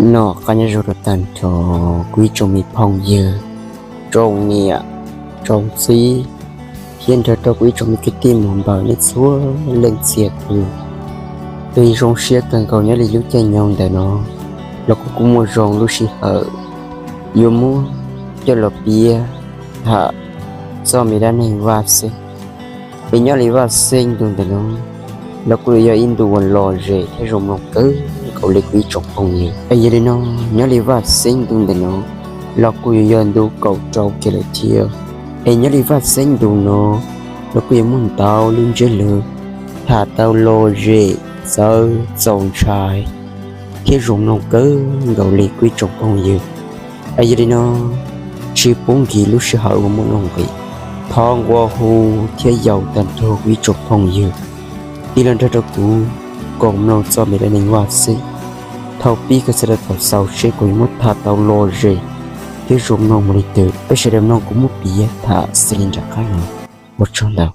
Noj qab nyob zoo rau tag nrho kuv ib tsoom me phooj ywg, tsoom niam, tsoom txiv, thiab nrog rau kuv ib tsoom me kwv tij muam npawg nej txhua leej txhia tus. Kuv zoo siab kawg nkaus nyob li lub caij nyoog ntawm no los kuv kuj muaj zoo lub sij hawm yuav muab coj los piav tham txog me dab neeg Vaj Xeeb. Es nyob li Vaj Xeeb ntu ntawm no los kuj yog ib ntu uas lom zem thiab zoo mloog kawg nkaus li kuv ib tsoom phooj ywg. Es yog li no, nyob li Vaj Xeeb ntu ntawm no los kuj yuav yog ntu kaum rau kiag lawm thiab. Es nyob li Vaj Xeeb ntu no los kuj yuav muaj ntau lub ntsiab lus tham tau lom zem, txawv, txaus ntshai thiab zoo mloog kawg nkaus li kuv ib tsoom phooj ywg. Es yog li no, tsis pub nkim lub sij hawm uas muaj nuj nqis, thov nqua hu thiab yaum tag nrho kuv ib tsoom phooj ywg tig los nrog rau kuv koom mloog txog me dab neeg Vaj Xeeb thaum pib kiag txog rau thaum xaus seb kuv yuav muab tham tau lom zem thiab zoo mloog mus li twg. Peb sawv daws mloog kuv muab piav tham xws li nram qab no. Ua tsaug ntau.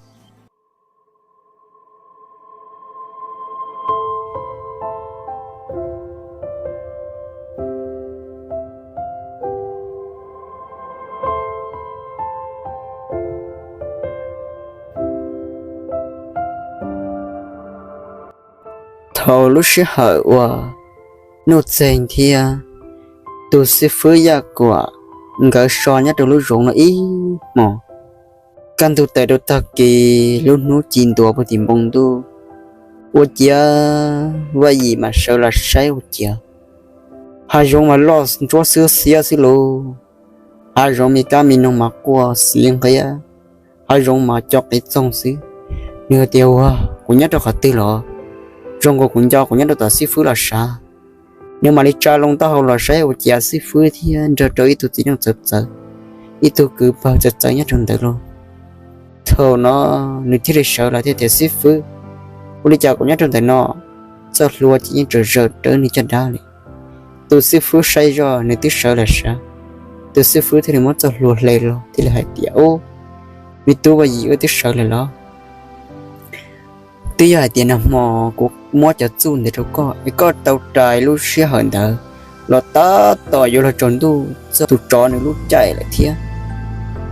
Thaum lub sij hawm uas Nuj Txeeg thiab tus xib fwb Yaj Kuam nkawd so nyob rau lub zoov no ib hmos, kaj ntug tawm rau tag kis lub hnub ci ntua puag tim npoo ntuj, ua ciav Vaj Yim mas sawv los saib ua ciav hav zoov mas loj ntsuab xwb xiab xwb lauj. Hav zoov me kab me noog mas quaj xiv nqiab, hav zoov mas co qiv txoog xwb. Nws hais tias, Ua, kuv nyob rau qhov twg los? Zoo nkaus kuv nco kuv nyob rau tom xib fwb los sav. Nws mam li tsa loo taub hau los saib ua ciav xib fwb thiab nrog rau ib tug txiv neej txawv txawv, ib tug kwv pawg txawv txawv nyob rau ntawd lauj. Thaum no nws thiaj li sawv los thiaj tias, Xib fwb, ua li cas kuv nyob rau ntawm no, txoj hlua ces yeej tsaws zawm rawv nws caj dab li? Tus xib fwb saib zoj nws twb sawv los sav, tus xib fwb thiaj li muab txoj hlua hle los thiaj li hais tias, Ub, me tub Vaj Yim, wb twb sawv lawm los? Twb yog hais tias nag hmo kuv muab cov txuj ntawd rau koj es koj tau rais lub sij hawm ntawd los tab tom yuav luag tsaus ntuj txog tus tsov nws lub caij lawm thiab,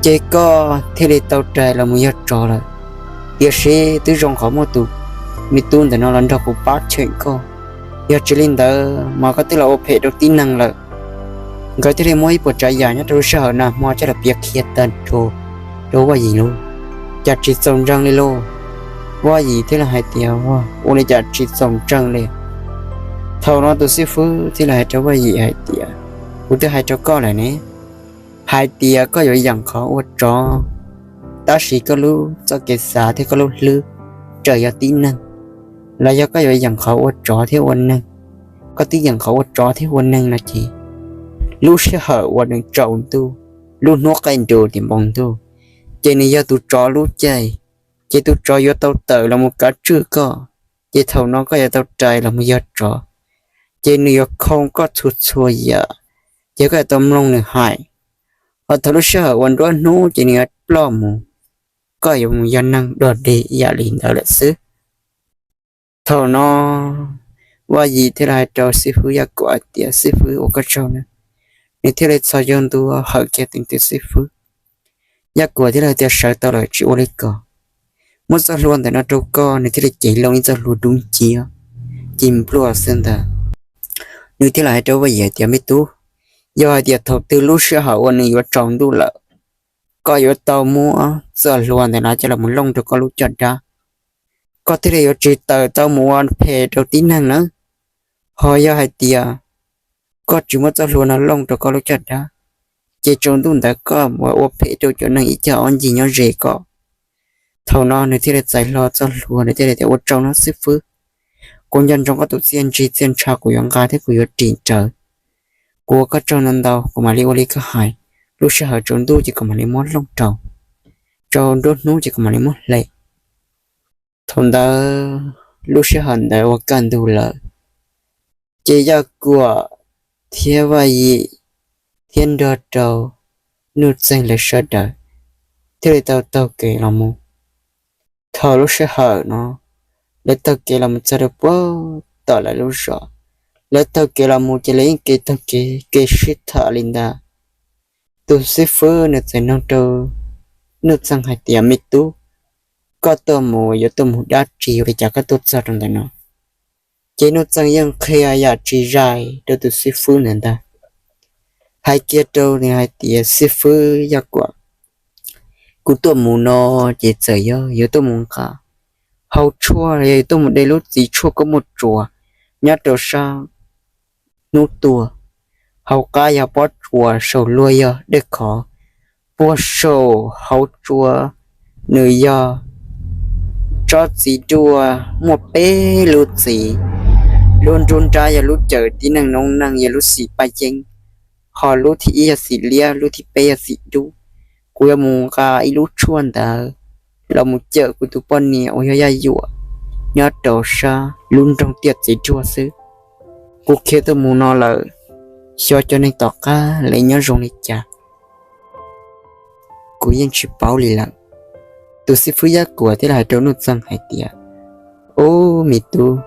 ces koj thiaj li tau rais los mus yog tsov lawm. Tiam sis twb zoo qhov muaj tus me tub ntawm no los nrog kuv pab cheem koj, yog tsis li ntawd mas koj twb los ua phem rau tib neeg lawm. Nkawd thiaj li muab ib puas tsav yam nyob rau lub sij hawm nag hmo coj los piav qhia tag nrho rau Vaj Yim lauj. Cas tsis txaus ntseeg li lauj. Vaj Yim thiaj li hais tias, Ua li cas tsis txaus ntseeg li? Thaum no tus xib fwb thiaj li hais rau Vaj Yim hais tias, Kuv twb hais rau koj lawm ne, hais tias koj yuav yeem qhov ua tsov, tab sis koj lub txoj kev xav thiab koj lub hlwb tseem yog tib neeg. Los yog koj yuav yeem qhov ua tsov thiab ua neeg, koj twb yeem qhov ua tsov thiab ua neeg no ces lub sij hawm uas nws tsaus ntuj, lub hnub qaij nrus tim npoo ntuj, ces nws yog tus tsov lub caij, ces tus tsov yuav tau tawm los mus kav tswj koj, ces thaum no koj yuav tau rais los mus yog tsov, ces nws yuav khoo koj txhua txhua yam, ces koj yuav tau mloog nws hais. Ho thaum lub sij hawm uas nruab hnub ces nws yuav ploj mus, koj yuav mus yog neeg dog dig ib yam li ntawd lawm xwb. Thaum no Vaj Yim thiaj li hais rau xib fwb Yaj Kuam hais tias, Xib fwb, ua koj tsaug na. Nws thiaj li txhos caug ntua hawm kiag tus xib fwb. Yaj Kuam thiaj li hais tias, Sawv tau lawm, tsis ua li ko. Muab txoj hlua ntawm no rau koj. Nws thiaj li cev loo ib txoj hlua dub nciab ci npluaj xwb ntag. Nws thiaj li hais rau Vaj Yim hais tias, Me tub, yog hais tias thaum twg lub sij hawm uas nws yuav tsaus ntuj lawm, koj yuav tau muab txoj hlua ntawm no coj los looj rau koj lub caj dab, koj thiaj li yuav tsis tawm tau mus ua phem rau tib neeg nawb. Ho yog hais tias koj tsis muab txoj hlua no looj rau koj lub caj dab, ces tsaus ntuj ntawd koj mus ua phem rau cov neeg ib cag ob ncig nyob ze koj. Thaum no nws thiaj li txais hlo txoj hlua, nws thiaj li tias, Ua tsaug nawb xib fwb, kuv nco ntsoov koj tus txiaj ntsig txiaj ntsha, kuv yuav nqa thiab kuv yuav ris rawv. Kuv ua koj tsaug ntau ntau, kuv mam li ua li koj hais. Lub sij hawm tsaus ntuj ces kuv mam li muab looj rau, tsaus nruab hnub ces kuv mam li muab hle. Thaum ntawd lub sij hawm ntawd ua kaj ntug lawm, ces Yaj Kuam thiab Vaj Yim thiab nrog rau Nuj Txeeg lawv sawv daws thiaj li tau taug kev los mus. Thaum lub sij hawm no lawv taug kev los mus txog rau puag tom lawv lub zos, Lawv taug kev los mus ces lawv yeej kev taug kev kev sib tham li ntawd. Tus xib fwb nws txawm nug rau Nuj Txeeg hais tias, Me tub, koj tuaj mus yuav tuaj mus dab tsi ua li cas koj tuaj txog rau ntawm no? Ces Nuj Txeeg yeej qhia yam tsis zais rau tus xib fwb ntawd ntag. Hais kiag rau nws hais tias, Xib fwb Yaj Kuam, kuv tuaj mus no ces txawm yog yuav tuaj mus nqa hau tshuaj los yog yuav tuaj mus de lub txiv tshuaj kua muaj tsuas nyob rau sab hnub tuaj. Hauv qab yog pob tsuas, saum luag yog dej khov. Puag saum hauv tsua nws yog tsob txiv duaj muaj peb lub txiv. Lub nruab nrab yog lub cawm tib neeg noob neej, yog lub xim paj yeeb, ho lub thib ib yog xim liab, lub thib peb yog xim dub. Kuv yuav mus nqa ib lub tshuaj ntawd los mus cawm kuv tus poj niam uas yog Yaj Yuam nyob rau sab lub nroog Tiaj Txiv Duaj xwb. Kuv khiav tuaj mus no lawm, xyov cov neeg tom qab lawv nyob zoo li cas, kuv yeej tsis paub li lawm. Tus xib fwb Yaj Kuam thiaj li hais rau Nuj Txeeg hais tias, Ub, me tub,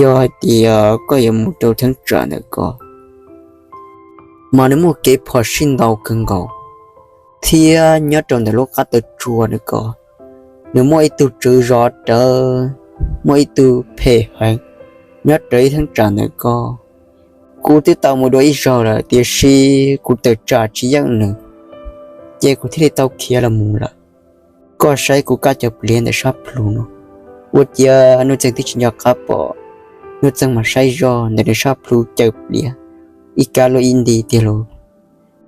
yog hais tias koj yuav mus rau thaj tsam ntawm ko, mas nws muaj kev phom sij ntau kawg nkaus, thiab nyob rau ntawm lub qab taw tsua ntawm ko, nws muaj ib tug tswv zov rawv, muaj ib tug phem heev nyob rau ib thaj tsam ntawm ko. Kuv twb tau mus dua ib zaug lawm, tiam sis kuv tawm tsam tsis yeej nws, ces kuv thiaj li tau khiav los mus lawm. Koj saib kuv kab cov pliav ntawm sab plhu no. Ua ciav Nuj Txeeg twb tsis nco qab pom, Nuj Txeeg mas saib zoj ntawm nws sab plhu cov pliav ib kab luaj ib nti tiag lauj.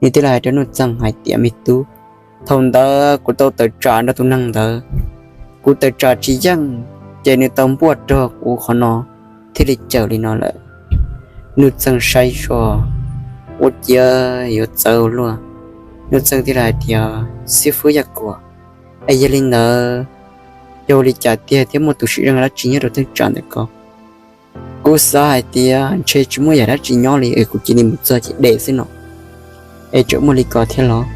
Nws thiaj li hais rau Nuj Txeeg hais tias, Me tub, thaum ntawd kuv tau tawm tsam nrog tus neeg ntawd, kuv tawm tsam tsis yeej, ces nws tau npuaj rau kuv qhov no thiaj li cawm li no lawm. Nuj Txeeg saib zoj, ua ciav yuav txawv luaj. Nuj Txeeg thiaj li hais tias, Xib fwb Yaj Kuam, es yog li ntawd, yog ua li cas tiag thiab muaj tus sim zeej dab tsi nyob rau thaj tsam ntawm ko? Kuv xav hais tias ntshe tsis muaj yam dab tsi nyob li es kuv cia li mus txog ces de xwb no, es tseem muaj li ko thiab los?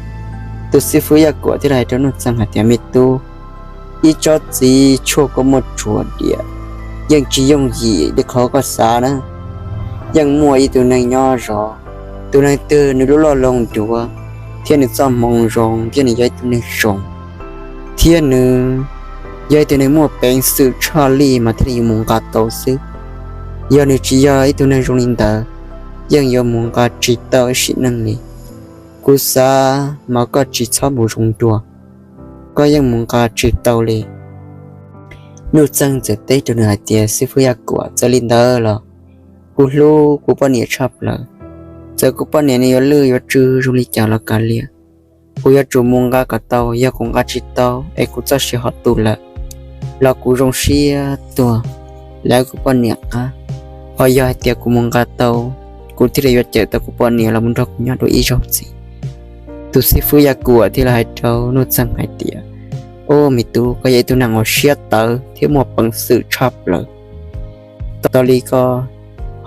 Tus xib fwb Yaj Kuam thiaj li hais rau Nuj Txeeg hais tias, Me tub, ib tsob txiv tshuaj kua muaj tsuas diam yeej tsis yooj yim li qhov koj xav na. Yeej muaj ib tug neeg nyob zov, tus neeg twg nws lub loj loo duav, thiab nws txoj hmoo zoo, thiab nws yog ib tug neeg zoo, thiab nws yog ib tug neeg muaj peev xwm tshaj lij mas thiaj li yuav mus nqa tau xwb. Yog nws tsis yog ib tug neeg zoo li ntawd, yeej yuav mus nqa tsis tau ib sim neej li. Kuv xav mas koj tsis txhob mus zoo dua, koj yeej mus nqa tsis tau li. Nuj Txeeg txawm teb rau nws hais tias, Xib fwb Yaj Kuam, txawm li ntawd los kuv hlub kuv poj niam tshaj plaws. Txawm kuv poj niam nws yuav lwj yuav tsw zoo li cas los kav liam, kuv yuav tsum mus nqa kom tau. Yog kuv nqa tsis tau es kuv txoj sia ho tu lawm, los kuv zoo siab tuag lawv kuv poj niam qab. Ho yog hais tias kuv mus nqa tau, kuv thiaj li yuav cawm tau kuv poj niam los mus nrog kuv nyob dua ib zaug ntxiv. Tus xib fwb Yaj Kuam thiaj li hais rau Nuj Txeeg hais tias, Ub, me tub, koj yog ib tug neeg uas siab tawv thiab muaj peev xwm tshaj plaws. Tau li koj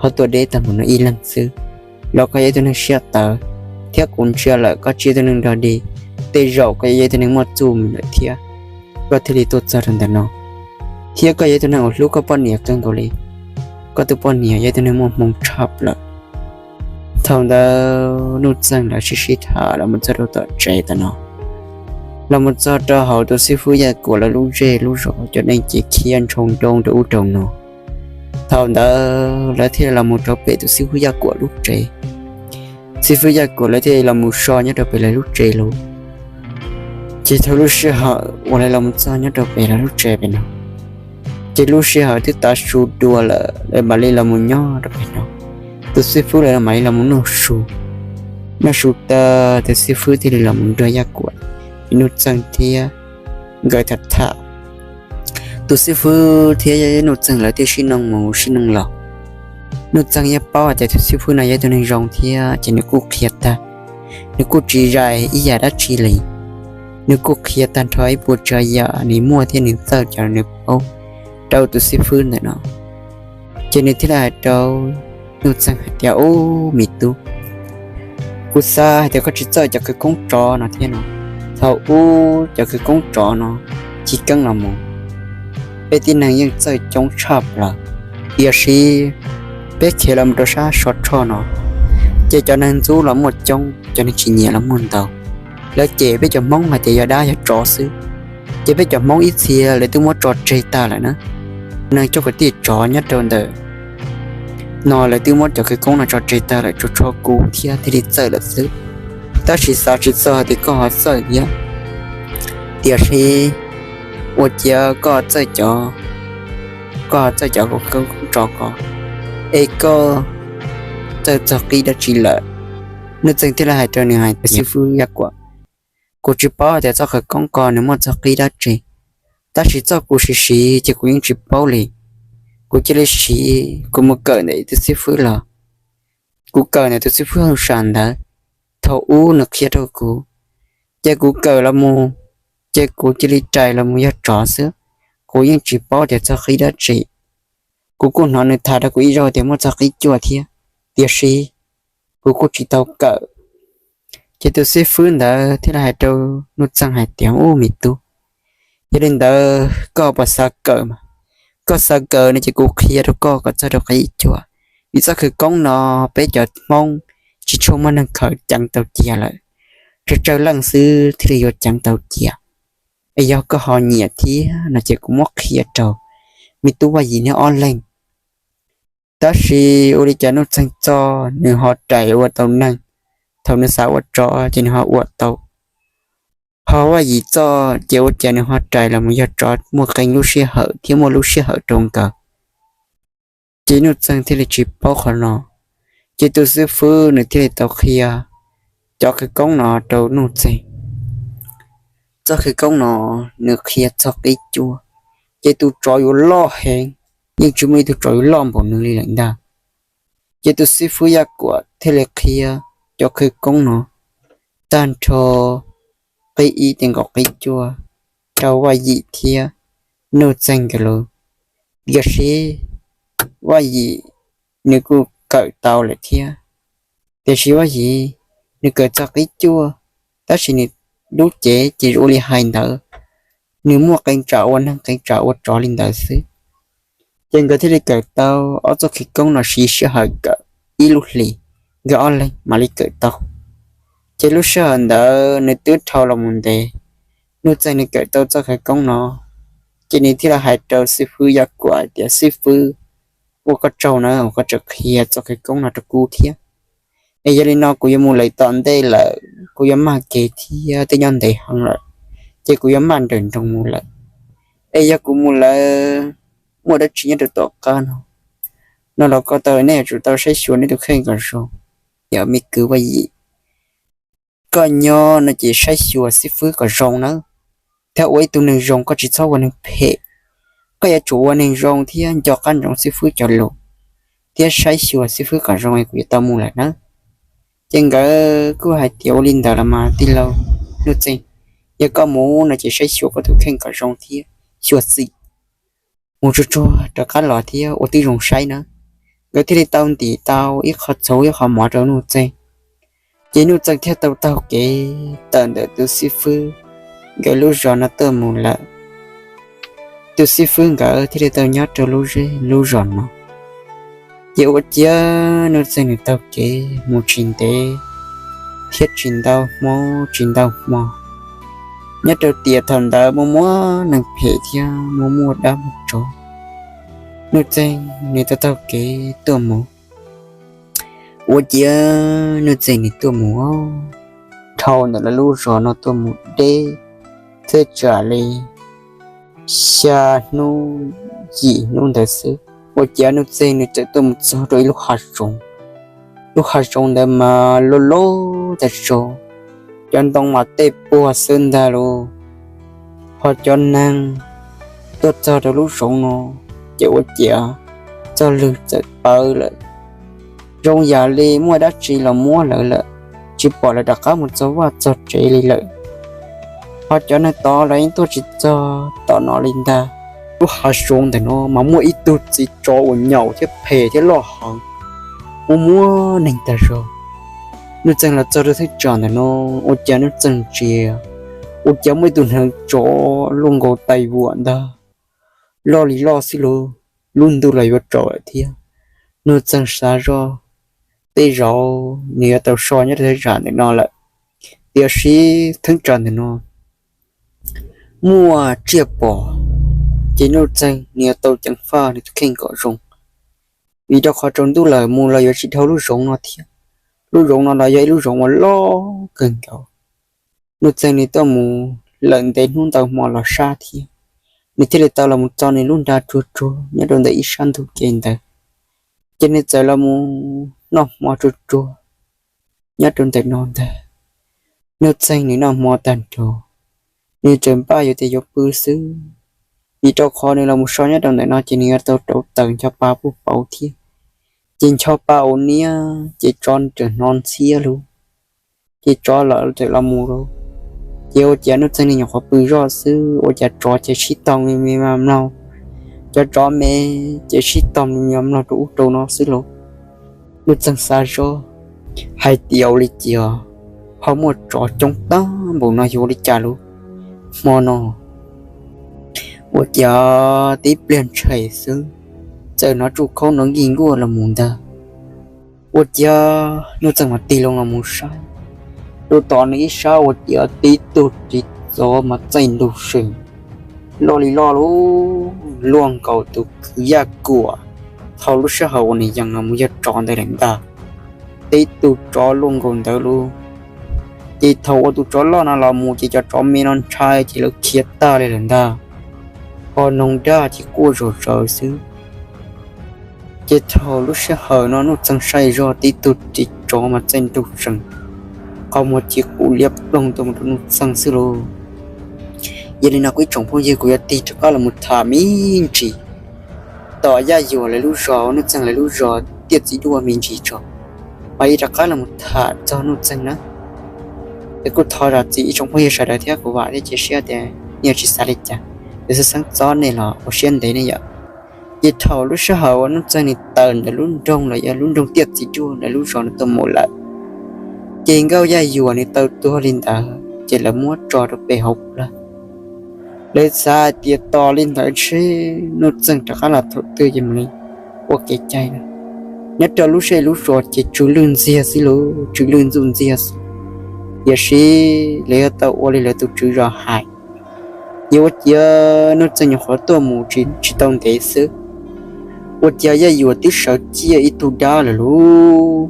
ho tuaj deb tag npaum no ib leeg xwb, los koj yog ib tug neeg siab tawv, thiab kuv ntsia lawm koj tsis yog ib tug neeg dog dig. Tej zaum koj yuav yog ib tug neeg muaj txuj mus lawm thiab, koj thiaj li tuaj txog rau ntawm no, thiab koj yog ib tug neeg uas hlub koj poj niam kawg nkaus li. Koj tus poj niam yog ib tug neeg muaj hmoo tshaj plaws. Thaum ntawd Nuj Txeeg lawv sib sib tham los mus txog rau tom tsev tam no, los mus txog rau hauv tus xib fwb Yaj Kuam lawv lub zej lub zos, cov neeg ces khiav ntshoo nroo rau ub rau no. Thaum ntawd lawv thiaj li los mus rau pem tus xib fwb Yaj Kuam lub tsev. Xib fwb Yaj Kuam lawv thiaj li los mus so nyob rau pem lawv lub tsev lawm. Ces thaum lub sij hawm uas lawv los mus txog nyob rau pem lawv lub tsev pem no, ces lub sij hawm twb tav su dua lawm, lawv mam li los mus nyob rau pem no. Tus xib fwb lawv mam li los mus noj su. Noj su tas tus xib fwb thiaj li los mus nrog Yaj Kuam, Nuj Txeeg thiab nkawd tham tham. Tus xib fwb thiab Nuj Txeeg lawv thiaj sib noog mus sib noog los. Nuj Txeeg yeej paub hais tias tus xib fwb no yog ib tug neeg zoo thiab ces nws kuj qhia tag, nws kuj tsis zais ib yam dab tsi li. Nws kuj qhia tag nrho ib puas tsav yam nws muaj thiab nws txawj cov nws paub rau tus xib fwb ntawm no. Ces nws thiaj li hais rau Nuj Txeeg hais tias, Ub, me tub, kuv xav hais tias koj tsis txawj cov khawv koob tsov no thiab no. Thaum ub cov khawv koob tsov no chiv keeb los mus, peb tib neeg yeej txawj coob tshaj plaws, tiam sis Peb khiav los mus rau sab Sov Tshoj no, ces cov neeg ntxub los muaj coob, cov neeg tsis nyiam los muaj ntau. Lawv cem peb cov Hmoob hais tias yog dab yog tsov xwb, ces peb cov Hmoob ib txhia lawv twb muab tso tseg tag lawm na. Neeg coj kwv tij tsov nyob rau ntawm no lawv twb muab cov khawv koob no tso tseg tag lawm, tsuas tshuav kuv thiab thiaj li txawj lawm xwb. Tab sis xav tsis txog hais tias koj ho txawj thiab. Tiam sis ua ciav koj txawj cov, koj txawj cov khawv koob tsov ko, es koj txawj txog qib dab tsi lawm? Nuj Txeeg thiaj li hais rau nws hais tias, xib fwb Yaj Kuam, kuv tsis paub tias txoj khawv koob ko nws muaj txog qib dab tsi, tab sis txoj kuv siv siv ces kuv yeej tsis paub li. Kuv cia li siv, kuv mus kawm ntawm ib tug xib fwb los, kuv kawm ntawm tus xib fwb Hawj Sam ntawd. Thaum ub nws qhia rau kuv, ces kuv kawm los mus, ces kuv cia li rais los mus yog tsov xwb. Kuv yeej tsis paub tias txog qib dab tsi. Kuv kuj hnov nws tham rau kuv ib zaug tias muaj txog qib cuaj thiab, tiam sis kuv kuj tsis tau kawm. Ces tus xib fwb ntawd thiaj li hais rau Nuj Txeeg hais tias, ub me tub, yog li ntawd koj puas xav kawm mas? Koj xav kawm no ces kuv qhia rau koj kom txog rau qib cuaj, vim txoj khawv koob no peb cov Hmoob tsis tshua muaj neeg khaws ceev tau cia lawm, tsawg tsawg leej xwb thiaj li yuav ceev tau cia. Es yog koj ho nyiam thiab no ces kuv muab qhia rau me tub Vaj Yim neb ob leeg. Tab sis ua li cas Nuj Txeeg txoj nws ho rais ua tau neeg, thaum nws xav ua tsov ces nws ho ua tau, ho Vaj Yim txoj ces ua cas nws ho rais los mus yog tsov muaj qee lub sij hawm thiab muaj lub sij hawm rau nkawd. Ces Nuj Txeeg thiaj li tsis paub qhov no. Ces tus xib fwb nws thiaj li tau qhia cov khawv koob no rau Nuj Txeeg. Txoj khawv koob no nws qhia txog qib cuaj, ces tus tsov yuav loj heev, yeej tsis muaj ib tug tsov yuav loj npaum nws li lawm ntag. Ces tus xib fwb Yaj Kuam thiaj li qhia cov khawv koob no tag nrho qib ib txog nkaus qib cuaj rau Vaj Yim thiab Nuj Txeeg nkawd lawm. Tiam sis Vaj Yim nws kuj kawm tau lawm thiab, tiam sis Vaj Yim nws kawm txog qib cuaj, tab sis nws lub cev ces ua li hais ntawd, nws muaj qee tsam ua neeg qee tsam ua tsov li ntawd xwb. Ces nkawd thiaj li kawm tau ob txoj khawv koob no siv sij hawm kawm ib lub hlis, nkawd ob leeg mam li kawm tau. Ces lub sij hawm ntawd nws twb dhau los mus ntev, Nuj Txeeg nws kawm tau txoj khawv koob no, ces nws thiaj li hais rau xib fwb Yaj Kuam hais tias, xib fwb, ua koj tsaug na uas koj tseem qhia txoj khawv koob no rau kuv thiab. Es yog li no kuv yuav mus lawm tom ntej lawm, kuv yuav maj kev thiab twb nyob ntev heev lawm, ces kuv yuav maj nrawm nroos mus lawm. Es yog kuv mus lawm muaj dab tsi nyob rau tom qab no, no los koj tau, nej yuav tsum tau saib xyuas nej tus kheej kom zoo. Yog me kwv Vaj Yim, koj nyob no ces saib xyuas xib fwb kom zoo nawb. Thiab ua ib tug neeg zoo, koj tsis txhob ua neeg phem. Koj yuav tsum ua neeg zoo thiab nco qab ntsoov xib fwb cov lus, thiab saib xyuas xib fwb kom zoo es kuv yuav tau mus lawm nawb. Ces nkawd kuj hais tias, ua li ntawd los mas tij laug Nuj Txeeg, yog koj mus no ces saib xyuas koj tus kheej kom zoo thiab xyuas xim mus tsuag tsuag rov qab los thiab ua tib zoo saib nawb. Nkawd thiaj li tau ntim tau ib qho txhuv ib qho mov rau Nuj Txeeg, ces Nuj Txeeg thiaj tau taug kev tawm ntawm tus xib fwb nkawd lub zos no tuaj mus lawm. Tus xib fwb nkawd thiaj li tau nyob rau lub zej lub zos no. Ces ua ciav Nuj Txeeg nws taug kev mus tsis ntev thiab tsis ntau hmo, tsis ntau hmo, nyob rau tiam thaum ntawd muaj muaj neeg phem thiab muaj muaj dab muaj tsov. Nuj Txeeg nws tau taug kev tuaj mus. Ua ciav Nuj Txeeg nws tuaj mus dhau ntawm lawv lub zos no tuaj mus deb thaj tsam li xya hnub yim hnub ntawd xwb, ua ciav Nuj Txeeg nws txawm tuaj mus txog rau ib lub hav zoov. Lub hav zoov ntawd mas loj loj tas zog, cov ntoo mas tej puag xwb ntag lauj. Ho cov neeg tuaj txog rau lub zoov no ces ua ciav txog lwg txawm pawv lawm, zoo yam li muaj dab tsi los muab lawv lawm, tsis pom lawv rov qab mus txog vaj txog tsev li lawm. Ho cov neeg tod los yeej tuaj tsis txog tom no li ntag. Lub hav zoov ntawm no mas muaj ib tug txiv tsov uas nyaum thiab phem thiab loj heev, muaj muaj neeg tag zog. Nuj Txeeg los txog rau thaj tsam ntawm no, ua ciav Nuj Txeeg ntsia, ua ciav muaj ib tug hneev tsov luaj nkaus tais vuam ntag, loj li loj xwb lauj, lub ntuj los yuav tsaus lawm thiab. Nuj Txeeg xav zoj, tej zaum nws yuav tau so nyob rau thaj tsam ntawm no lawm, tiam sis thaj tsam ntawm no muaj tsiaj pom, ces Nuj Txeeg nws yuav tau ceev faj nws tus kheej kom zoo, vim rau qhov tsaus ntuj lawm mus los yuav tsis dhau lub zoov no thiab. Lub zoov no los yog ib lub zoov uas loj kawg nkaus. Nuj Txeeg nws tuaj mus lawm ntev hnub ntau hmo los sab thiab, nws thiaj li tau los mus txo nws lub nra tsuag tsuag nyob rau ntawm ib sab ntug kev ntawd, ces nws txawm los mus noj hmo tsuag tsuag nyob rau ntawm no ntag. Nuj Txeeg nws noj hmo tag nrho, nws tseem npaj yuav tias yuav pw xwb, vim rau qhov nws los mus so nyob rau ntawm no ces nws yuav tau rauv taws ncho pa puj pauv thiab. Ces ncho pa ua niab ces tsov nws tseem hnov ntxhiab lug, ces tsov lawv txawm los mus lawm. Ces ua cas Nuj Txeeg nws nyuam qhuav pw zoj xwb ua cas tsov ces sib tog me me mloog, cov tsov me ces sib tog me me mloog rau ub rau no xwb lauj. Nuj Txeeg xav zoj hais tias ua li cas ho muaj tsov coob tag npaum no yog ua li cas lauj. Hmo no ua cas tib pliag ntshis xwb txawm hnov tsuj khaub no nkig nkuaj los mus ntag. Ua cas Nuj Txeeg mas tig loo los mus saib rau tom nws ib sab ua cas tib tug ris tsov mas txaij ntug sees loj li loj lub luaj nkaus tus kwv Yaj Kuam thaum lub sij hawm uas nws yees los mus yog tsov ntawd lawm ntag. Tib tug tsov luaj nkaus ntawd lub, ces thaum uas tus tsov loj no los mus ces cov tsov me no ntshai ces lawv khiav tag li lawm ntag. Ho noog dag ces quaj zom zaws xwb. Ces thaum lub sij hawm no Nuj Txeeg saib zoj tib tug ris tsov mas txaij ntug sees, qhov muag ces qus liab ploog tuaj mus rau Nuj Txeeg xwb lauj. Yog li no kuv ib tsoom phooj ywg kuv yuav tig rov qab los mus tham me ntsis tom Yaj Yuam lawv lub zos, Nuj Txeeg lawv lub zos Tiaj Txiv Duaj me ntsis tso, mam li rov qab los mus tham txog Nuj Txeeg na. Es kuj thov zam txim ib tsoom phooj ywg sawv daws thiab kuv vam thiab cia siab tias nej yuav tsis xav li cas, es xwb xeeb txob nej los ua siab ntev nej yom. Ces thaum lub sij hawm uas Nuj Txeeg nws tawm ntawm lub nroog los yog lub nroog Tiaj Txiv Duaj ntawm lub zos nws tuaj mus lawm, ces Nkauj Yaj Yuam nws tau tuag li ntawd ces lawv muab tso rau pem hauv plawv. Lawv xav hais tias tos li ntawd ntshe Nuj Txeeg rov qab los thaum twg ces mam li ua kev cai na. Nyob rau lub zej lub zos ces tsw lwj ntxiag xwb lauj, tsw lwj ntxuj ntxiag xwb. Tiam sis lawv yuav tau ua li lawv tus tswv zos hais, ces ua ciav Nuj Txeeg nyuam qhuav tuaj mus tsis tau ntev xwb, ua ciav Yaj Yuam twb sawv ciaj ib tug dab lawm lauj.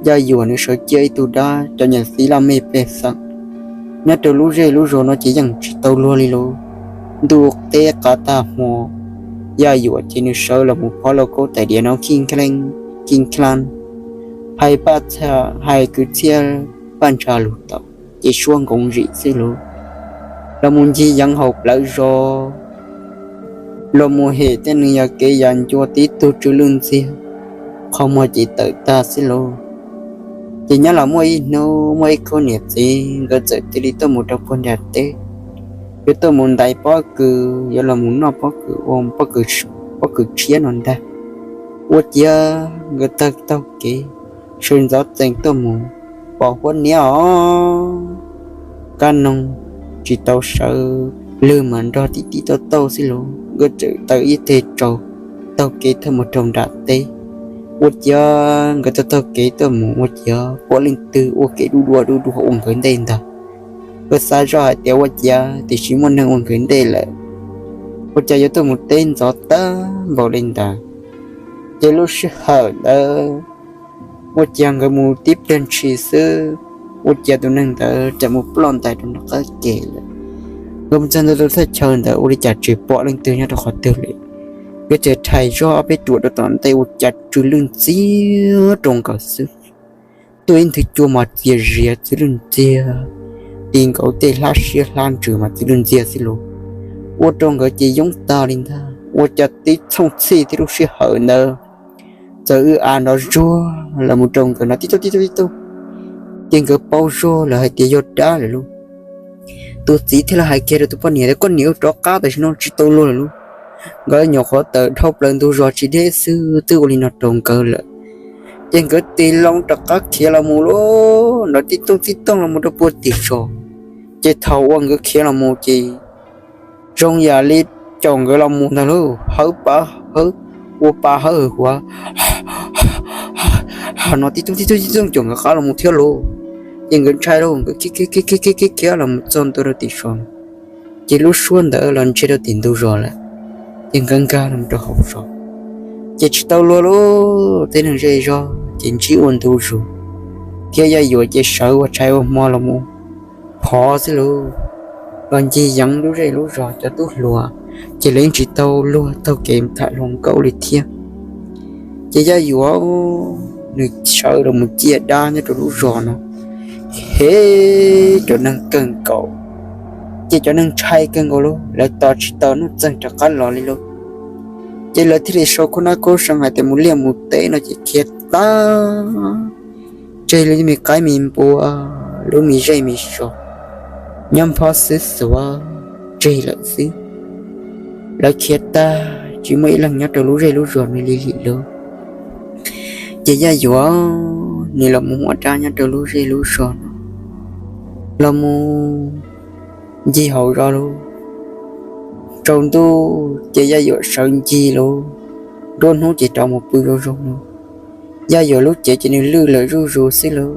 Yaj Yuam nws sawv ciaj ib tug dab, cov niam txiv laj mej pej xeem nyob rau lub zej lub zos no ces yeej tsis tau luag li lauj. Ntuj teb qav tag hmo, Yaj Yuam ces nws sawv los mus phob lauj kaub tais diav no khij kheej khij khlab, hais paj txhia, hais kwv txhiaj paj ntsha lug tau, ces suab nkoov zim xwb lauj. Los mus ncig yeev hauv plawv zos, los mus hem tej neeg yog kev yam ncua tib tug tsw lwj ntxiag, qhov muag ces tawm tag xwb lauj. Ces nyob los muaj ib hnub muaj ib khub niam txiv nkawd txawm cia li tuaj mus rau puag nram teb, yuav tuaj mus ntais pob kws, yuav los mus noj pob kws ua pob kws tshiab no ntag. Ua ciav nkawd taug taug kev sawv ntxov txees tuaj mus, pom huab niab os, kab noog tsis tau sawv, lwg mas nrog tib tib tauj tauj xwb lauj. Nkawd txawm taw ib teg tsau taug kev tuaj mus rau nram teb. Ua ciav nkawd taug taug kev tuaj mus ua ciav pom leej twg ua kev du dua du dua ua nkawd ntej ntag. Nkawd xav zoj hais tias ua ciav tiam sis muaj neeg ua nkawd ntej lawm, ua cas yuav tuaj mus teb ntxov tag npaum li ntawd. Ces lub sij hawm ntawd ua ciav nkawd mus tib pliag ntshis xwb, ua ciav tus neeg ntawd txawm mus ploj ntais rau nram qab ke lawm. Nkawd mus txog ntua rau thaj chaw ntawd ua li cas tsis pom leej twg nyob rau qhov twg li. Nkawd txawm rhais zog ob peb ruam rau tom ntej ua cas tsw lwj ntxiag rau nkawd xwb. Tuaj ib nthwv cua mas txias zias txias lwj ntxiag, ti nkaus tej hlab siab hlab ntsws mas txias lwj ntxiag xwb lauj. Ua rau nkawd ces yoob tag li ntag, ua cas tib txhooj txhij thiab lub sij hawm ntawd txawm w av nrov zuag los mus rau nkawd no tib tug tib tug tib tug. Ces nkawd paub zog lawm hais tias yog dab lawm lauj. Tus txiv thiaj li hais kiag rau tus poj niam tias koj niam ua rov qab tam sim no tsis tau luag lawm lauj. Nkawd nyuam qhuav tawm dhau plaws ntug zos tsis deb xwb twb ua li no rau nkawd lawm. Ces nkawd tig loo rov qab khiav los mus lauj, nrov tib tooj tib tooj los mus rau puag tim zos. Ces thaum uas nkawd khiav los mus ces zoo yam li caum nkawd los mus ntag lauj, hawv pav hawv ua pa hawb hwv huav no tib tug tib tug tib tug caum nkawd qab los mus thiab lauj. Ces nkawd ntshai lauj, nkawd khiav khiav khiav khiav khiav khiav los mus txog ntua rau tim zos, ces lub suab ntawd los ntsia rau tim ntug zos lawm, ces nkawd nkag los rau hauv zos, ces tsis tau luag lauj. Tej neeg zej zog ces ntsib ua ntu zus, thiab Yaj Yuam ces sawv ua tshais ua hmo los mus phov xwb lauj, los ncig yeev lub zej lub zos cov tub hluas, ces lawv yeej tsis tau luag taug kev tham hluas nkauj li thiab. Ces Yaj Yuam nws sawv los mus ciaj dab nyob rau lub zos no, heev rau neeg kawg nkaus, ces cov neeg ntshai kawg nkaus lauj, lawv tos tsis tau Nuj Txeeg rov qab los li lauj. Ces lawv thiaj li sau khaub nab khaub seev hais tias mus liaj mus teb no ces khiav tag, tseg lub me qaib me npua, lub me zej me zos nyob phob xwb xuav tseg lawm xwb. Lawv khiav tag tsis muaj ib leeg nyob rau lub zej lub zos no li li lauj. Ces Yaj Yuam nws los mus ua dab nyob rau lub zej lub zos no, los mus ncig hauv zos lauj. Tsaus ntuj ces Yaj Yuam sawv ncig lauj, nruab hnub ces rov mus pw zoo zoo lauj. Yaj Yuam lub cev ces nws lwj lawm zuj zus xwb lauj.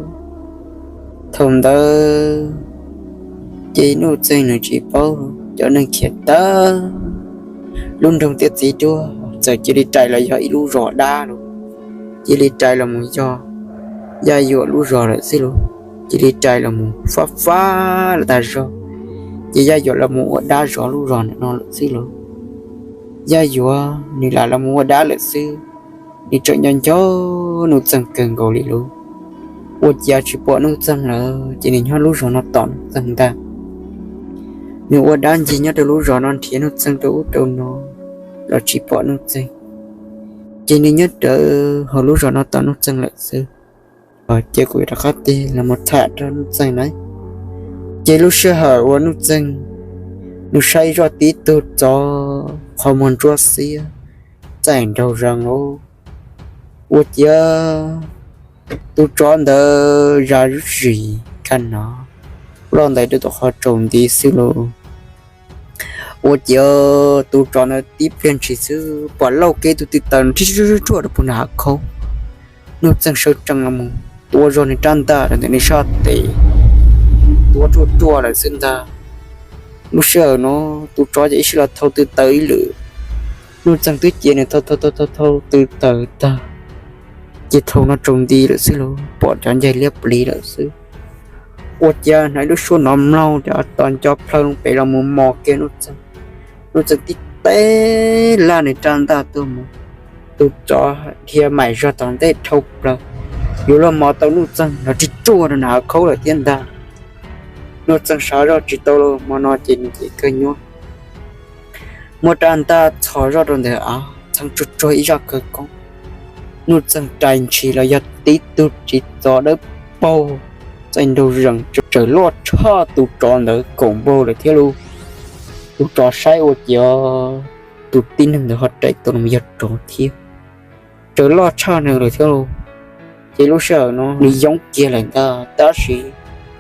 Thaum ntawd ces Nuj Txeeg nws tsis paub, cov neeg khiav tag, lub nroog thiab txiv duaj txawm cia li rais los yog ib lub zos dab lauj, cia li rais los mus yog Yaj Yuam lub zos lawm xwb lauj. Cia li rais los mus fab fab los tas zog, ces Yaj Yuam los mus ua dab zov lub zos ntawm no lawm xwb lauj. Yaj Yuam nws lam los mus ua dab lawm xwb, nws tseem nco nco Nuj Txeeg kawg nkaus li lauj. Ua cas tsis pom Nuj Txeeg lawm, ces nws nyob lub zos no tos Nuj Txeeg ntag. Nws ua dab ncig nyob rau lub zos no nrhiav Nuj Txeeg rau ub rau no los tsis pom Nuj Txeeg. Ces nws nyob rawv hauv lub zos no tos Nuj Txeeg lawm xwb. Ces kuv yuav rov qab tig los mus tham rau Nuj Txeeg na. Ces lub sij hawm uas Nuj Txeeg nws saib zoj tib tug tsov qhov muag ntsuab xiab txaij nraug zees lauj, ua ciav tus tsov ntawd zam zuj zus kag no, loj ntais rau tom qhov tsaus nti xwb lauj. Ua ciav tus tsov ntawd tib pliag ntshis xwb pom lauj kev tus tw taws rhiab ruaj ruaj rau puag nram hav khaub. Nuj Txeeg sawv tsees los mus tua zog nws rab ntaj rau ntawm nws sab tes, tua ruaj ruaj lawm xwb ntag. Lub sij hawm no tus tsov ces ib sij los thau tw taws ib lwm, Nuj Txeeg twb cia nws thau thau thau thau tw taws tag, ces thaum no tsaus nti lawm xwb lauj, pom cov ncaig liab pliv lawm xwb. Ua ciav hnov ib lub suab nrov mlaug rov tos nco plhaw loo pem los mus mos kiag Nuj Txeeg. Nuj Txeeg tib teb laj nws rab ntaj tuaj mus, tus tsov dhia maim zog tom ntej dhau plaws, yuav luag mos tau Nuj Txeeg los rhiab ruaj rau nram hav khaub lawm thiab ntag. Nuj Txeeg sawv zoj tsis tau los hmo no ces nws ces kawg nyuaj, muab rab ntaj txhos zoj rau ntawm av txheeb tsuag tsuag ib zaj khawv koob. Nuj Txeeg rais ntshis los yog tib tug txiv tsov dawb paug txaij nraug zees, txawm loj tshaj tus tsov ntawd kaum npaug lawm thiab lauj. Tus tsov saib ua ciav tus tib neeg ntawd ho rais tau los yog tsov thiab, txawm loj tshaj nws lawm thiab lauj. Ces lub sij hawm no nws yoob kiag lawm ntag, tab sis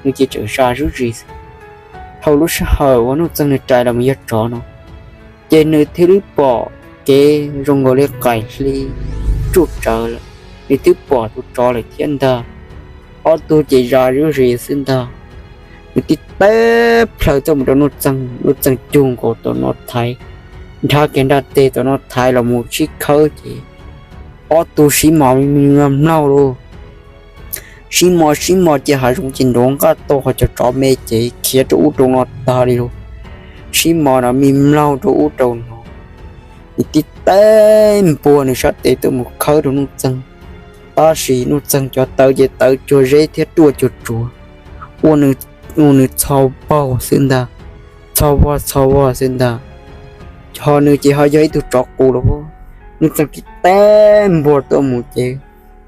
nws ces tseem zam zuj zus xwb. Thaum lub sij hawm uas Nuj Txeeg nws rais los mus yog tsov no, ces nws thiaj li pom kev zoo nkaus li qaim hli tsuj tsawv lawm, nws twb pom tus tsov lawm thiab ntag. Ob tug ces zam zuj zus xwb ntag. Nws tib teb plhaw tuaj mus rau Nuj Txeeg, Nuj Txeeg cug nkaus tom no thaiv, nrhab kiag nraj teg tom no thaiv los mus sib khawb ces ob tug sib mos me me mlaug lauj. Sib mos sib mos ces hav zoov ces ntuav nqaj tau, ho cov tsov me ces khiav rau ub rau no tag li lauj. Sib mos no me mlaug rau ub rau no, nws tib teb npuag nws sab tes tuaj mus khawb rau Nuj Txeeg, tab sis Nuj Txeeg cov tawv ces tawv cuag zeb thiab ruaj cuag tsuav, ua nws, ua nws txho paug xwb ntag, txho vog txho vog xwb ntag. Ho nws ces ho yog ib tug tsov qus los, Nuj Txeeg tib teb npuag tuaj mus ces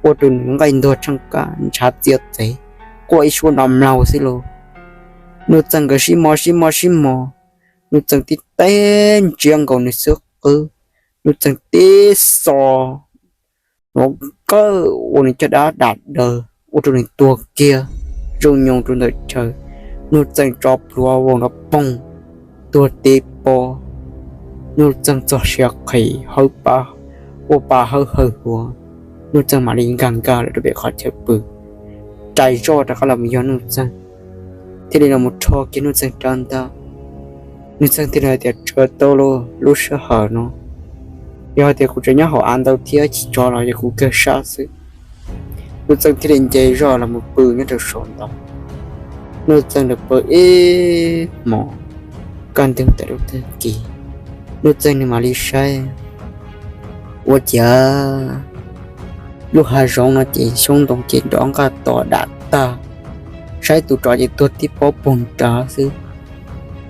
ua rau nws nqaij ntuag tsheej kab ntshav txiav txev, quaj ib suab no mlaug xwb lauj. Nuj Txeeg nkawd sib mos sib mos sib mos, Nuj Txeeg tib teb ntsiab nkaus nws xub qwb, Nuj Txeeg tib xo nov kawg ua nws caj dab dam daws ua rau nws tuag kiag zoo nyoos rau ntawm chaw. Nuj Txeeg tso plhuav vau nrov poog, tuag tib pob. Nuj Txeeg txog siav qis hawb pab ua pa hawb hawb huav. Nuj Txeeg mam li nkag nkag lawm rau pem qhov chaw pw, rais zoj rov qab los mus yog Nuj Txeeg, thiaj li los mus rho kiag Nuj Txeeg rab ntaj. Nuj Txeeg thiaj li hais tias, Tsawv tau lub sij hawm no, yog hais tias kuv tseem nyob hauv av ntau thiab tsis tsov los yog kuv kawg sab xwb. Nuj Txeeg thiaj li nce zoj los mus pw nyob rau saum ntoo. Nuj Txeeg nws pw ib hmos, kaj ntug tawm rau tag kis, Nuj Txeeg nws mam li saib, ua ciav lub hav zoov no ces xyoob ntoo ces nrov nqaj tos dam tag, saib tus tsov ces tuag tib pob puag nrad xwb.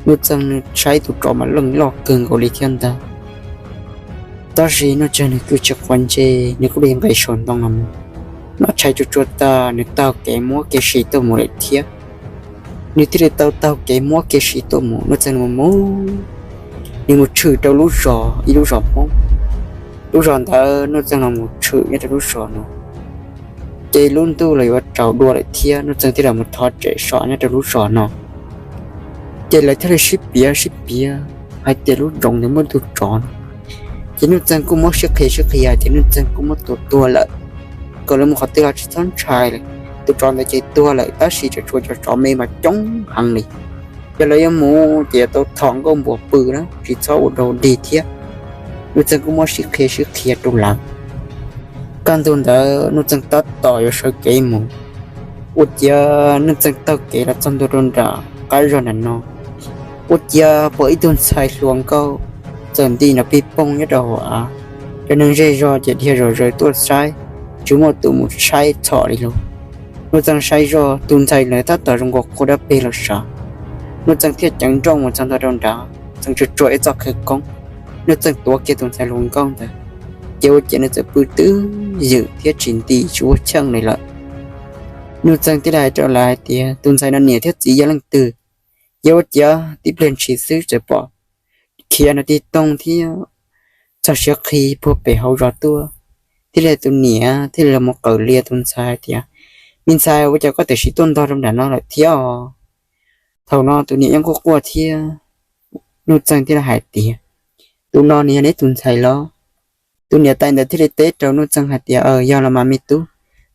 Nuj Txeeg nws saib tus tsov mas leej loj kawg nkaus li thiab ntag. Tab sis Nuj Txeeg nws kuj tsis quav ntsej, nws kuj li nqis saum ntoo los mus, noj tshais tsuag tsuag tag nws taug kev muab kev si tuaj mus lawm thiab. Nws thiaj li tau taug kev muab kev si tuaj mus, Nuj Txeeg nws mus mus, nws mus tshwm rau lub zos, ib lub zos Hmoob. Lub zos ntawd Nuj Txeeg los mus tshwm nyob rau lub zos no, ces lub ntuj los yuav tsaus dua lawm thiab, Nuj Txeeg thiaj los mus thov tsev so nyob rau lub zos no. Ces lawv thiaj li sib piav sib piav hais tias lub zoov ntawd muaj tus tsov no. Ces Nuj Txeeg kuj muab sib qhia sib qhia ces Nuj Txeeg kuj muab tua tuag lawm, kom lawv mus qhov twg los tsis txhob ntshai lawm. Tus tsov ntawd ces tuag lawm tab sis tseem tshuav cov tsov me mas coob heev li. Yog lawv yuav mus ces yuav tau thov nkauj npuas pw na, tsis txhob ua dog dig thiab. Nuj Txeeg kuj muab sib qhia sib qhia rau lawv. Kaj ntug ntawd Nuj Txeeg tab tom yuav sawv kev mus, ua ciav Nuj Txeeg taug kev los txog ntua rau nram qab zos nram no, ua ciav pom ib tug ntxhais hluas nkauj txawm nti nrov pig poog nyob rau hauv av. Cov neeg zej zog ces dhia zom zaws tuaj saib, tsis muaj tus mus saib txhom li lawm. Nuj Txeeg saib zoj tus ntxhais ntawd tab tom zoo nkaus qhua dab peg los sav. Nuj Txeeg thiaj ceev nrooj mus txog ntua rau nrad, Txeeg tsuag tsuag ib txoj khawv koob, Nuj Txeeg tuav kiag tus ntxhais hluas nkauj ntawd, ces ua ciav nws txawm pw twb ywm thiab tsis nti tsis ua cheej li lawm. Nuj Txeeg thiaj li hais rau lawv hais tias, Tus ntxhais no niam thiab txiv yog leej twg? Yog ua ciav tib pliag ntshis xwb txawm pom khiav nrov tig toog thiab txog siav qhi puag pem hauv zos tuaj. Thiaj li tus niam thiaj li los mus qawm lias tus ntxhais hais tias, Me ntxhais, ua cas koj tam sim tuaj ntog rau nram no lawm thiab os? Thaum no tus niam yeej quaj quaj thiab. Nuj Txeeg thiaj li hais tias, Tus no nws yog neb tus ntxhais los? Tus niam tais ntawd thiaj li teb rau Nuj Txeeg hais tias, Yog los mas me tub,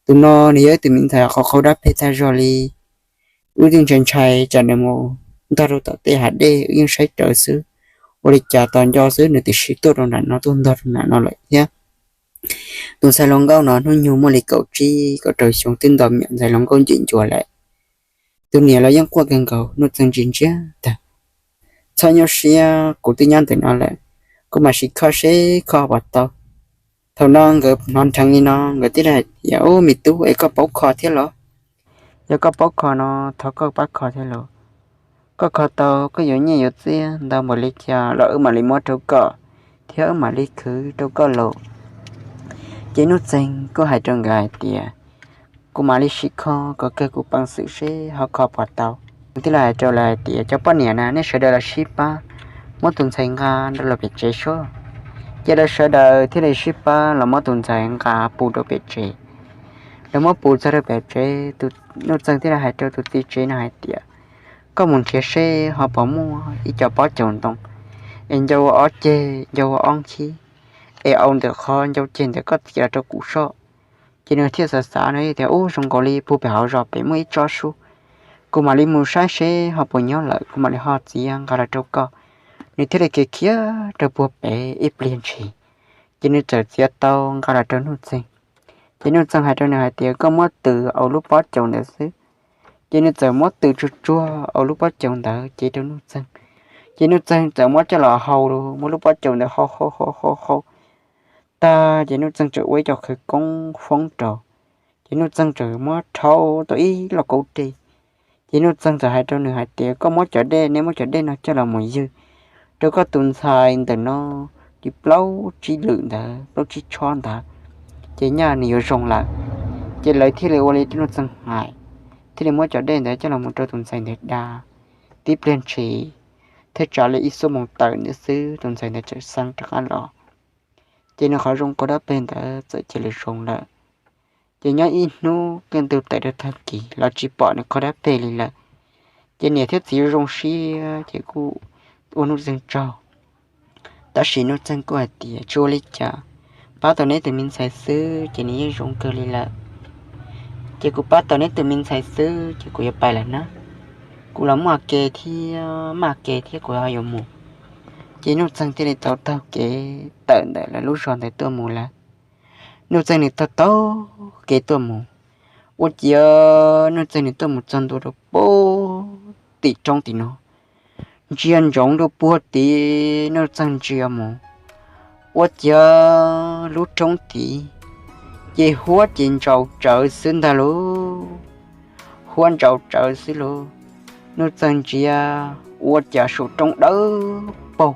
tus no nws yog ib tug me ntxhais qhov qhau dab peg tag zog li. Wb twb ntshai ntshai tsam nws mus ntog rau tom tej hav dej, wb yeej saib raws xwb. Ua li cas tos nco xwb nws tiam sis tuaj rau nram no, tuaj ntog rau nram no lawm thiab. Tus ntxhais hluas nkauj no hnub nyoog muaj li kaum tsib kaum rau xyoo, twb nto miam ntxhais hluas nkauj ncim ncua lawm. Tus niam los yeej quaj kawg nkaus, Nuj Txeeg ntsia ntsia tag, Txhob nyuaj siab, kuv twb nyob ntawm no lawm, kuv mam sim kho seb kho puas tau. Thaum no nkawd hnov nrheev li no nkawd thiaj li hais tias, Ub, me tub, es koj paub kho thiab los? Yog koj paub kho no thov koj pab kho thiab los. Koj kho tau koj yuav nyiaj yuav txiaj ntau npaum li cas los wb mam li muab rau koj, thiab wb mam li khwv rau koj los. Ces Nuj Txeeg kuj hais rau nkawd hais tias, Kuv mam li sim kho kom kawg kuv peev xwm seb ho kho puas tau. Nws thiaj li hais rau lawv hais tias, Cov poj niam na, nej sawv daws los sib pab muab tus ntxhais nqa rau lawv pem tsev sub. Ces lawv sawv daws thiaj li sib pab los muab tus ntxhais nqa pus rau pem tsev. Lawv muab pus txog rau pem tsev, Nuj Txeeg thiaj li hais rau tus txiv tsev no hais tias, Koj mus nrhiav seb ho puas muaj ib co pob caus ntoo es ncau ua ob ceg, ncau ua ob nkhib, es au ntawm qhov ncau ceg ntawd koj txiav los rau kuv soj. Ces nws thiaj xav xav no tias, Ub, zoo nkaus li puag pem hauv zos pem muaj ib tsob sub, kuv mam li mus saib seb ho puas nyob lawm kuv mam li ho txiav nqa los rau koj. Nws thiaj li khiav khiav rau puag pem ib pliag ntshis, ces nws txawm txiav tau nqa los rau Nuj Txeeg. Ces Nuj Txeeg hais rau nws hais tias, Koj muab tws au lub pob caus ntawd xwb. Ces nws txawm muab tws tsuag tsuag au lub pob caus ntawd cev rau Nuj Txeeg. Ces Nuj Txeeg txawm muab coj los hau, muab lub pob caus ntawd hau hau hau hau hau tag, ces Nuj Txeeg txawm ua ib co khawv koob foob rau. Ces Nuj Txeeg txawm muab rhaub tau ib lauj kaub dej. Ces Nuj Txeeg txawm hais rau nws hais tias, Koj muab cov dej, nej muab cov dej no coj los mus ywg rau koj tus ntxhais ntawm no li plaub tsib lwm ntawd, plaub tsib tshob ntawd, ces nyaj nws yuav zoo lawm. Ces lawv thiaj li ua li Nuj Txeeg hais, thiaj li muab cov dej ntawd coj los mus rau tus ntxhais ntawd da. Tib pliag ntshis, thiaj tsam li ib xuab moos tawm ntawd xwb tus ntxhais ntawd txawm xeeb rov qab los. Ces nws qhov zoo qhua dab peg ntawd txawm cia li zoo lawm. Ces nyob ib hnub kaj ntug tawm rau tag kis los tsis pom nws qhua dab peg li lawm. Ces niam thiab txiv zoo siab ces kuj ua Nuj Txeeg tsaug. Tab sis Nuj Txeeg kuj hais tias, Tsis ua li cas, pab tau neb tus me ntxhais xwb ces nws yeej zoo kawg li lawm. Ces kuv pab tau neb tus me ntxhais xwb ces kuv yuav pais lawm na. Kuv los muaj kev thiab, maj kev thiab kuv ho yuav mus. Ces Nuj Txeeg thiaj li tau taug kev tawm ntawm lawv lub zos ntawd tuaj mus lawm. Nuj Txeeg nws taug taug kev tuaj mus, ua ciav Nuj Txeeg nws tuaj mus txog ntua rau puag tim roob tim no, ntsia ntsoov rau puag tim Nuj Txeeg ntsia mus, ua ciav lub roob tid ces huab ces ntsaus tsawv xwb ntag lauj. Huab ntsaus tsawv xwb lauj. Nuj Txeeg ntsia ua cas saum roob dawb paug,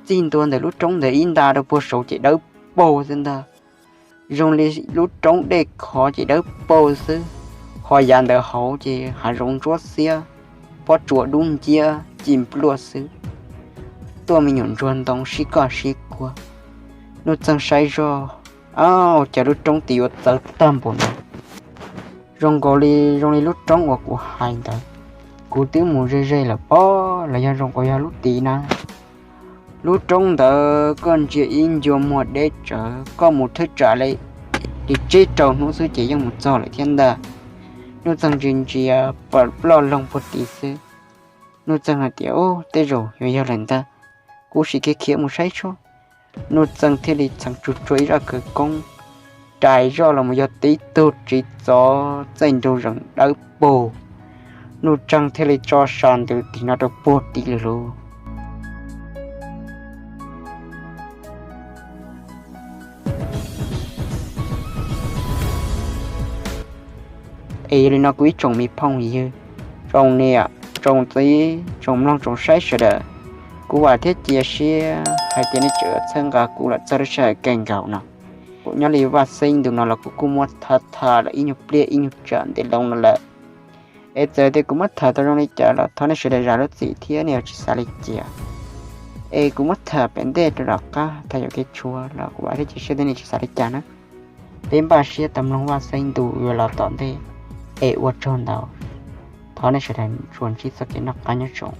txij ntua ntawm lub roob ntawd ib nta rau puag saud ces dawb paug xwb ntag. Zoo li lub roob dej khov ces dawb paug xwb, ho yav ntawd hauv ces hav zoov ntsuab xiab, pob tsuas dub nciab ci npluaj xwb. Tuaj me nyuam ntsuag ntoo sib koj sib kuag. Nuj Txeeg saib zoj, ab, cas lub roob tid yuav txawv tag npaum no. Zoo nkaus li, zoo li lub roob uas kuv hais ntawd, kuv twb mus ze ze lawm pob, los yog zoo nkaus yog lub tid na. Lub roob ntawd koj ntsia ib ncua muag deb tsawv, koj mus thwb tsam li, li tsib rau hnub xwb ces yeej mus txog lawm thiab ntag. Nuj Txeeg ntsia ntsia ploj loog puag tid xwb. Nuj Txeeg hais tias, ub, tej zaum yuav yog lawm ntag, kuv sim khiav khiav mus saib tso. Nuj Txeeg thiaj li txheev tsuag tsuag ib zaj khawv koob, rais zoj los mus yog tib tug txiv txov txaij nraug zees dawb paug. Nuj Txeeg thiaj li tso sa ntws tim no rau puag tim lawm lauj. Es yog li no kuv ib tsoom me phooj ywg, tsoom niam tsoom txiv tsoom mloog tsoom saib sawv daws, kuv vam thiab cia siab hais tias nej tseem txhawb nqa kuv los txog lub sij hawm kawg nkaus no. Kuv nyob li Vaj Xeeb Ntus no los kuv kuj muab tham tham los ib nyuag pliag ib nyuag tsam ntev loo no lawm. Es txawm tias kuv muab tham tau zoo li cas los thov nej sawv daws zam lub txim thiab nej yuav tsis xav li cas. Es kuv muab tham pem ntej rau tom qab tham yuam kev tshuav los kuv vam thiab cia siab tias nej tsis xav li cas na. Peb npaj siab tau mloog Vaj Xeeb Ntus yuav los tom ntej. Es ua tsaug ntau. Thov nej sawv daws tsuas ntsib txoj kev noj qab nyob zoo.